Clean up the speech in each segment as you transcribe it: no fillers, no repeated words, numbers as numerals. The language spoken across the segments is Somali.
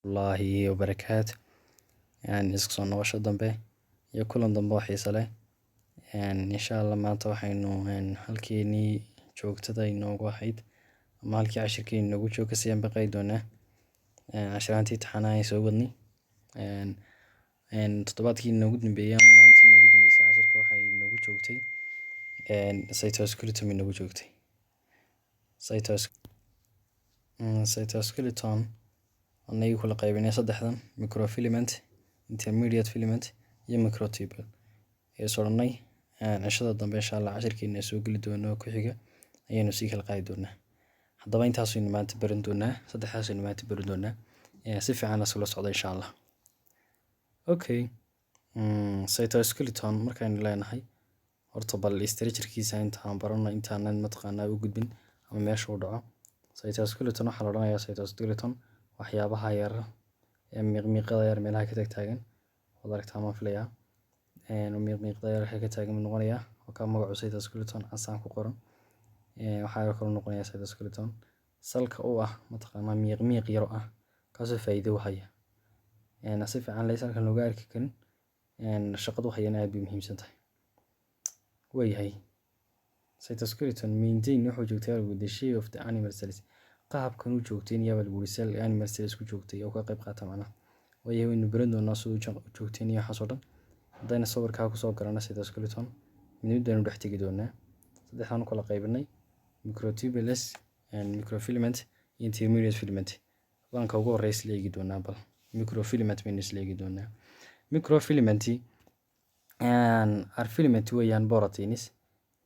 Wallaahi wabarakaatu. Isku soo noqosho dambe iyo kulan dambe oo xiiso leh. Insha Allah maanta waxaynu halkeenii joogtada inoogu ahayd ama halkii cashirkeeni inoogu joogo kasii anbaqayi doonaa cashiraantii taxanaha ay soo wadnay. Toddobaadkii inoogu dambeeyay ama maalintii inoogu dambeysay cashirka waxay inoogu joogtay cytoskeleton inoogu joogtay. Cytoskeleton anagii kula qaybinay saddexdan: microfilament, intermediate filament iyo microtubule. Is odhanay cishada dambe, insha Allah, cashirkeena soo geli doono ku xiga ayaynu sii kala qaadi doonaa. Haddaba intaasaynu maanta baran doonaa, saddexdaasaynu maanta baran doonaa. Si fiican isula socda, insha Allah. Okay, cytoskeleton markaynu leenahay, horta bal structure-kiisa intaan barano, intaanan mataqaanaa u gudbin ama meesha uu dhaco. Cytoskeleton waxaa la odhanayaa, cytoskeleton waxyaabaha yar ee miiqmiiqada yar meelaha ka tagtaagan waad aragtaa maan filayaa. Miiqmiiqda yar ka taagan buu noqonayaa. Waa ka magacu cytoskeleton casaan ku qoran. Waxaa kaloo noqonayaa cytoskeleton salka u ah mataqaanaa miiq miiq yar ah, kaasoo faa'iido u haya. Si fiican leys halkan looga arki karin, shaqadu hayana aad bay muhiimsan tahay. Waayahay, cytoskeleton maintain wuxuu joogtaa the shape of the animal cells, qaabkan uu joogteynaya baa lagu yiri cell, animal cells ku joogtay oo ka qayb qaata macnaha. Waayahay, waynu baran doonaa siduu u joogteynaya waxaas oo dhan. Haddayna sawirkaa kusoo garano cytoskeleton, mid mid baynu dhex tegi doonaa. Saddexdaan u kala qaybinay: microtubules, microfilament iyo intermediate filament. Banka ugu horreeya isla eegi doonaa, bal microfilament baynu isla eegi doonaa. Microfilament are filament weeyaan proteins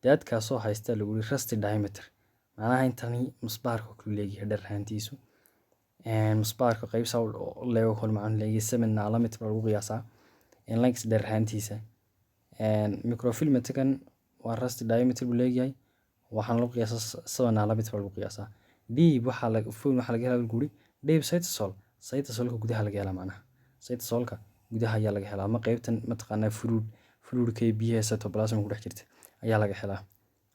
daadkaasoo haysta lagu yiri rusty diameter, macnaha intani musbaarka ku leeyahay dheer ahaantiisu. Musbaarka qayb saa u leego kale macnuhu leeyahay 7 nanometer baa lagu qiyaasaa length, dheer ahaantiisa. Microfilament-kan waa rusty diameter buu leeyahay, waxaana lagu qiyaasaa 7 nanometer baa lagu qiyaasaa. Deep waxaa laga found, waxaa laga helaa lagu yiri deep cytosol, cytosolka gudaha laga helaa, macnaha cytosolka gudaha ayaa laga helaa, ama qaybtan mataqaanaa fluidka iyo biyaha cytoplasm ku dhex jirta ayaa laga helaa.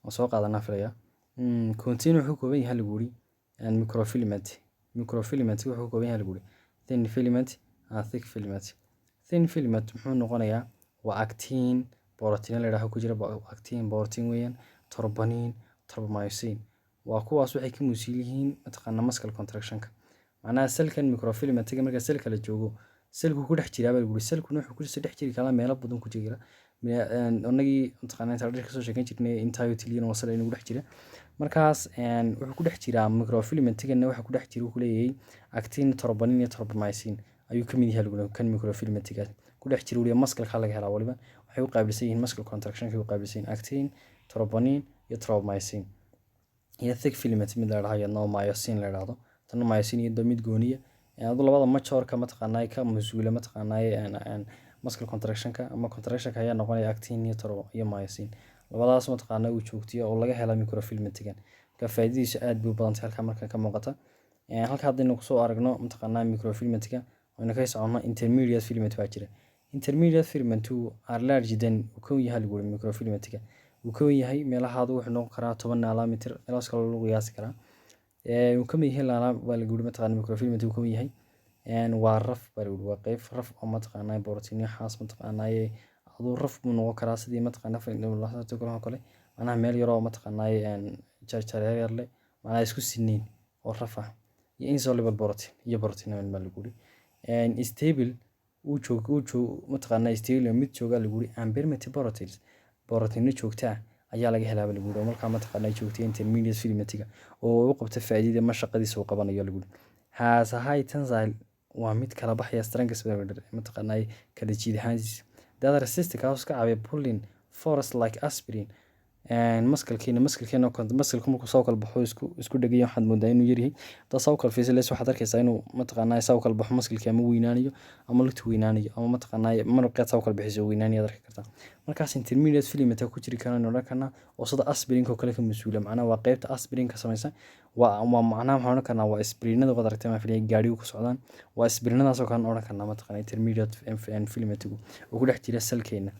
Waan soo qaadanaa filaya. Contain wuxuu ka kooban yahay lagu yiri microfilament. Microfilament wuxuu ka kooban yahay lagu yiri thin filament and thick filament. Thin filament muxuu noqonayaa? Waa actin protein la yidhaaho ku jira, actin protein weeyaan, troponin, tropomyosin. Waa kuwaas, waxay ka mas'uul yihiin mataqaanaa muscle contractionka. Macnaha cellkan microfilamentiga marka cellka la joogo, cellku ku dhex jiraa baa lagu yiri. Cellkuna wuxuu ku dhex jiri karaa meelo badan ku jiri karaa. Annagii mataqaanaa intaan dhir kasoo sheekan jirnay endothelium oo cell inagu dhex jira. Markaas wuxuu ku dhex jiraa microfilamentigana, waxa ku dhex jira uu ku leeyahay actin, troponin iyo tropomyosin ayuu ka mid yahay lagu kan microfilamentiga ku dhex jira. Waliba muscle-ka laga helaa, waliba waxay u qaabilsan yihiin muscle contraction-ka u qaabilsan yihiin actin, troponin iyo tropomyosin. Iyo thick filament mid la yidhaahdo iyadna oo myosin la yidhaahdo. Tan myosin iyo mid gooniya adu labada majorka mataqaanaa ka mas'uula mataqaanaa muscle contraction-ka ama contraction-ka ayaa noqonaya actin iyo iyo myosin. Labadaas mataqaanaa uu joogtiyo oo laga helaa microfilamentigan. Marka faa'iidadiisu aad bay u badan tahay halkaa marka ka muuqata. Halka haddaynu kusoo aragno mataqaanaa microfilamentiga waynu ka soconno, intermediate filament baa jira. Intermediate filament are large than, uu ka yahay lagu yiri microfilamentiga, uu ka yahay meelahaadu wuxuu noqon karaa 10 nanometer, meelahaas kaloo lagu qiyaasi karaa. Uu ka mid yahay baa lagu yiri mataqaanaa microfilament uu ka mid yahay. Waa rough baa lagu yiri, waa qayb rough oo mataqaanaa protein waxaas mataqaanaa aduu rough buu noqon karaa, sidii mataqaanaa oo kale, macnaha meel yar oo mataqaanaa jarjar yar leh, macnaha isku sineyn oo rough ah, iyo insoluble protein iyo protein baa lagu yiri. Stable uu joog uu joog mataqaanaa stable mid jooga lagu yiri and permanent proteins, borotiinno joogta ah ayaa laga helaa lagu yiri, oo markaa mataqaanaa joogtay intermediate filamentiga oo u qabta faa'iidada ma shaqadiisa uu qabanayo lagu yiri. Has a high tensile, waa mid kala baxaya strength mataqaanaa kala jiid ahaantiisa. That resist, kaas ka caawiya pulling force like aspirin. Musclekeena muscleka markuu soo kala baxo isku dhegaya, waxaad moodaa inuu yaryahay. Haddaad saa u kala fiirsan waxaad arkaysaa inuu mataqaanaa saa u kala baxo muscleki ama weynaanayo ama lugta weynaanayo ama mataqaanaa muruqeed saa u kala bixiso weynaanayo aad arki kartaa. Markaas intermediate filament ku jiri karaan odhan karnaa oo sida aspirinka oo kale ka mas'uula, macnaha waa qaybta aspirinka samaysa. Waa macnaha waxaan odhan karnaa waa aspirinada waad aragtay maan filaya gaarigu ku socdaan, waa aspirinadaas oo kale odhan karnaa mataqaanaa intermediate filamentigu oo ku dhex jira cellkeena.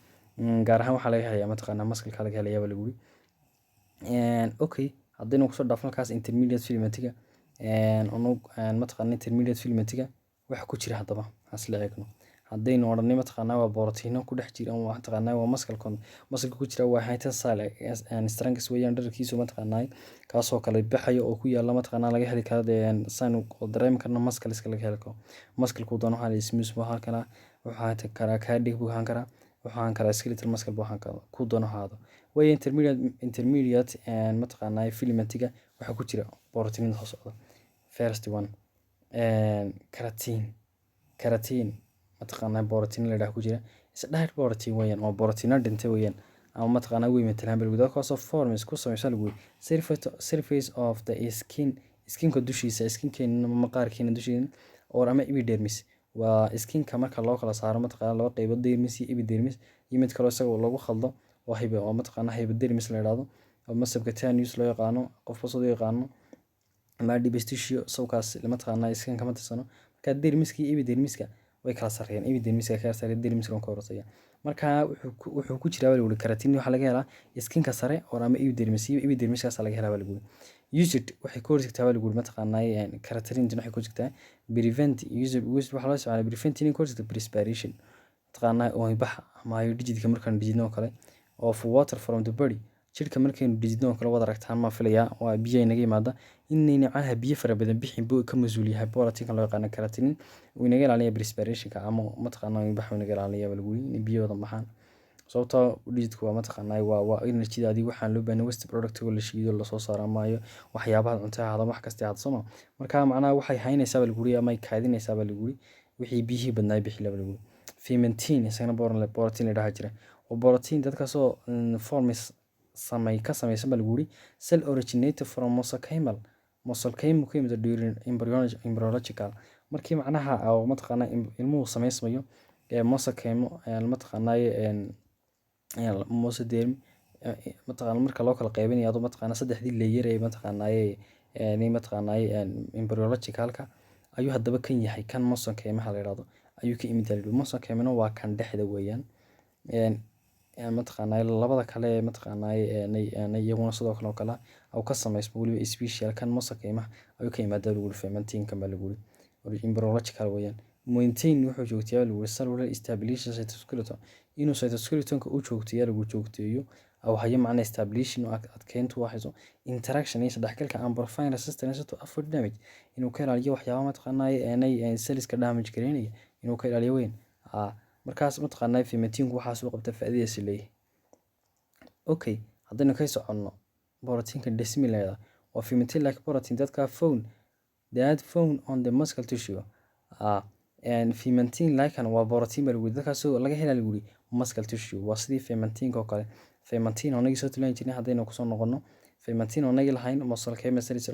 Gaar ahaan waxaa laga helayaa mataqaanaa muscleka laga helayaa baa lagu yiri. Okay, haddaynu kusoo dhaafno halkaas intermediate filamentiga, unug mataqaanaa intermediate filamentiga Waxa ku jira haddaba hasla eegno. Haddaynu odhanay, mataqaanaa, waa borotiino ku dhex jira, mataqaanaa, waa muscle, muscle ku jira, waa tensile strength weeyaan dhererkiisu, mataqaanaa, kaasoo kale baxaya oo ku yaala, mataqaanaa, laga heli karo dee saan oo dareemi karno muscleska laga heli karo. Muscle-ku doono waxaa smooth buu ahaan karaa, wuxuu ahaan karaa cardiac buu ahaan karaa, wuxuu ahaan karaa skeletal muscle buu ahaan karaa, ku doono ha ahaado. Way intermediate, mataqaanaa, filamentiga waxaa ku jira borotiinada soo socda. First one, keratin. Keratin, mataqaanaa, borotiin la yidhaha ku jira, is dead protein weeyaan, waa borotiino dhintay weeyaan, ama mataqaanaa way matalaan balguud kaasoo forms ku samaysan lagu surface of the skin, skinka dushiisa, skinkeena ama maqaarkeena dushiisa, or ama epidermis. Waa skinka marka loo kala saaro, mataqaanaa, laba qaybood, dermis iyo epidermis, iyo mid kaloo isaga lagu khaldo oo hypo oo mataqaanaa hypodermis la yidhaahdo, ama subcutaneous loo yaqaano, qofka soo yaqaano, ama adipose tissue sawkaas, mataqaanaa, skin kama tirsano. Marka dermiska iyo epidermiska way kala sarreeyaan, epidermiska ka sarreeya, dermiska ka hooseeya. Marka wuxuu ku jiraa baa lagu keratin, waxaa laga helaa skinka sare or ama epidermis iyo epidermiskaas laga helaa baa lagu. Used waxay ka hortagtaa baa lagu, mataqaanaa, keratin waxay ka hortagtaa prevent used waxaa loo isticmaalaa prevent inay ka hortagto perspiration, mataqaanaa, oomibaxa ama dhididka markaan dhididno oo kale, of water from the body, jirka markaynu dhididno oo kale. Wad aragtaan ma filayaa, waa biyo inaga yimaada, inayna macnaha biyo fara badan bixin buu ka mas'uul yahay borotiinka loo yaqaano keratin. Uu inaga ilaalinaya perspirationka ama, mataqaanaa, oomibaxa inaga ilaalinaya baa lagu yiri, in biyo badan baxaan, sababtoo dhididku waa, mataqaanaa, waa energy-daadii waxaan loo baahnay, waste product oo la shiido lasoo saaro maayo, waxyaabaha cunto ahaado, wax kasta ahaado sooma. Marka macnaha waxay haynaysaa baa lagu yiri ama ay kaydinaysaa baa lagu yiri wixii biyihii badnaa bixi baa lagu yiri. Vimentin isagana borotiin la dhaha jira, oo borotiin dadkaasoo forms samay ka samaysan baa lagu yiri cell originated from mesenchymal, mesenchymal ku yimid during embryological, markii macnaha oo, mataqaanaa, ilmuhu samaysmayo ee mesenchymal, mataqaanaa, mesoderm, mataqaanaa, marka loo kala qaybinayo adoo, mataqaanaa, saddexdii layer ee, mataqaanaa, embryologicalka ayuu haddaba kan yahay. Kan mesenchymaha la yidhahdo ayuu ka imid yahay. Mesenchymana waa kan dhexda weeyaan, mataqaanaa, labada kale, mataqaanaa, iyaguna sidoo kale oo kale au ka samaysmo weliba special kan mesenchymaha ayuu ka imaadaa lagu yiri. Vimentinkan baa lagu yiri embryological weeyaan. Maintain wuxuu joogteeyaa lagu yiri cellular stabilization cytoskeleton, inuu cytoskeletonka u joogteeyaa lagu joogteeyo au hayo macna stabilization oo adkeyntu waxayso interaction iyo isdhexgalka and provide resistance to avoid damage, inuu ka ilaaliyo waxyaabaha, mataqaanaa, cellska damage gareynaya inuu ka ilaaliyo weyn. Markaas, mataqaanaa, vimentinku waxaas uu qabta, faa'iidadiisa leeyahay. Okay, haddaynu ka soconno borotiinka desmin la yidhahdo, waa vimentin like protein dadka found that found on the muscle tissue. And vimentin like waa borotiin baa lagu yiri dadkaasoo laga helaa lagu yiri muscle tissue. Waa sidii vimentinka oo kale, vimentin oo nagii soo tulaan jirnay. Haddaynu kusoo noqono vimentin oo nagii lahayn mesenchymal cells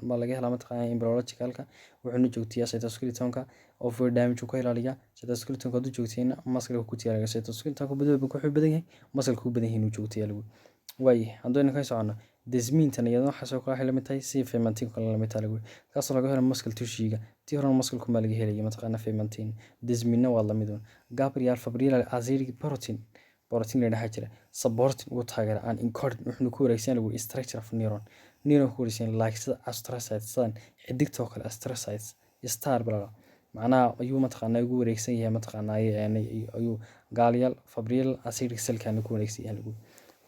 baa laga helaa, mataqaanaa, embryologicalka, wuxuuna joogtiyaa cytoskeletonka over damage uu ka ilaaliyaa. Cytoskeletonka hadduu joogtiyana muscle ku tiyaa, cytoskeletonka wuxuu badan yahay muscle ku badan yahay inuu joogtiyaa lagu waaye. Haddaynu ka socono desmintan, iyadana waxaasoo kale waxay la mid tahay si vimentin kale la mid tahay lagu, kaasoo laga helo muscle tissue-ga. Tii horena muscle baa laga helaya, mataqaanaa, vimentin. Desminna waa la mid un. Gabriel fibrillary acidic protein, borotiin la dhaha jira, supporting ugu taageera and encoding, wuxuuna ku wareegsan lagu structure of neuron, neuron ku wareegsan, like sida astrocytes, sidan xidigta oo kale, astrocytes star bala macnaha ayuu, mataqaanaa, ugu wareegsan yahay, mataqaanaa, ayuu glial fibrillary acidic cellkan ku wareegsan yahay lagu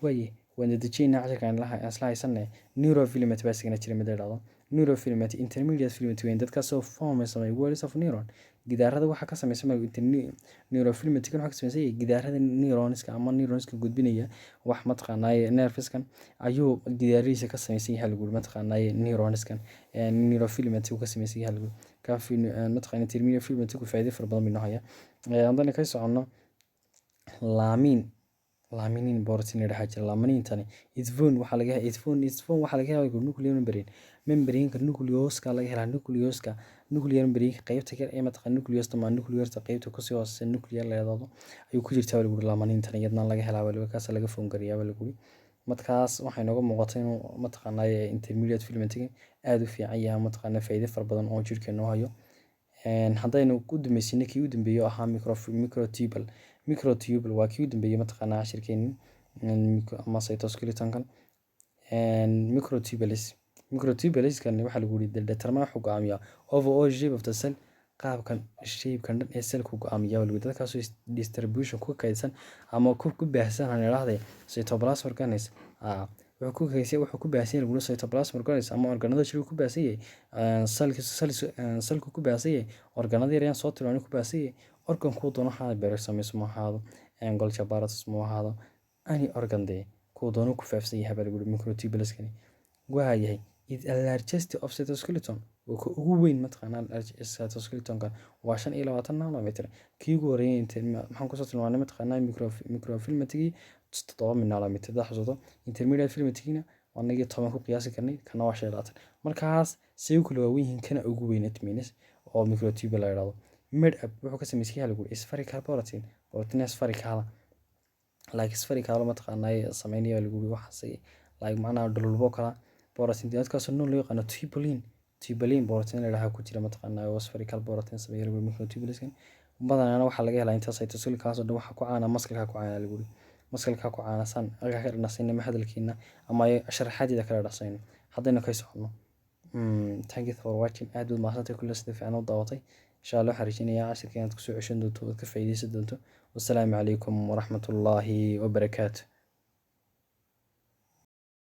waaye. Waan dedejinaynaa casharkan isla haysanay. Neurofilament baa isagana jira mid la yidhahdo neurofilament, intermediate filament weyn dadkaasoo form samay walls of neuron, gidaarada waxaa ka samaysan. Neurofilament kan waxaa ka samaysan yahay gidaarada neuronska ama neuronska gudbinaya wax, mataqaanaa, nerveskan ayuu gidaaradiisa ka samaysan yahay lagu, mataqaanaa, neuronskan neurofilament uu ka samaysan yahay lagu ka, mataqaanaa, intermediate filament ku faa'iido fara badan buu inoo hayaa. Haddana ka soconno lamin, laminin borotiin la dhaha jira. Laminintani is found waxaa laga is found waxaa laga helaa nuclear membrane, membrane-ka nucleuska laga helaa, nucleuska, nuclear membrane qaybta kale ee, mataqaan, nucleusta ma nuclearta qaybta kusii hooseysa nuclear la yidhaahdo ayuu ku jirtaa lagu. Laminintan iyadna laga helaa baa kaas laga foon gariyaa baa lagu. Markaas waxay nooga muuqatay inuu, mataqaanaa, intermediate filamentiga aad u fiican yahay, mataqaanaa, faa'iido fara badan oo jirkeena u hayo. Haddaynu ku dambeysino kii u dambeeyay oo ahaa microtubule. Microtubule waa kii u dambeeyay, mataqaanaa, cashirkeeni ama cytoskeletonkan. Microtubules, microtubuleskan waxaa lagu yidhi determine, wuxuu go'aamiyaa overall shape of the cell, Qaabkan shape-kan dhan ee cellku go'aamiya lagu dadkaasoo distribution ku kaydsan ama ku baahsan, aan idhaahday, cytoplasm organelles. Wuxuu ku kaydsan, wuxuu ku baahsan yahay lagu cytoplasm organelles ama organada jirka ku baahsan yahay, cellka cellku ku baahsan yahay, organada yaryar soo tilmaamay ku baahsan yahay. Organ kuu doono ha peroxisomes ma ahaado, Golgi apparatus ma ahaado, any organ dee kuu doono ku faafsan yahay baa lagu yidhi. Microtubuleskani waa yahay it largest of cytoskeleton, waa ka ugu weyn mataqaanaa cytoskeletonka, waa 25 nanometer. Kii ugu horreeyay inte maxaan kusoo tilmaanay mataqaanaa? Microfilamentigii 7 nanometer hadaa xasuusto. Intermediate filamentigiina waa anagii 10 ku qiyaasi karnay, kana waa 25. Markaas say u kala waawen yihiin, kana ugu weyn, it means oo microtubule la yidhahdo made up, wuxuu ka samaysan yahay lagu spherical protein, protein spherical, like spherical mataqaanaa sameynaya lagu yidhi. Waxaas like macnaha dhululbo kala protein dadkaasoo nool loo yaqaano tubulin. Tubulin protein la yidhaha ku jira mataqaanaa oo spherical protein sameeya lagu microtubuleskan. Badanaana waxaa laga helaa inta cytoskeletonkaas oo dhan waxaa ku caana muscle-ka ku caana lagu yidhi, muscle-ka ku caana san halkaa ka dhanasayna ma hadalkiina ama sharaxaadeeda kala dhasayno haddaynu kay soconno. Thank you for watching. Aad baad mahadsantahay kulle sida fiican u daawatay. Insha Allah waxaan rajeynayaa cashirka inaad kusoo ceshan doonto, ood ka faa'iidaysan doonto. Wassalaamu calaykum waraxmatullaahi wabarakaatu.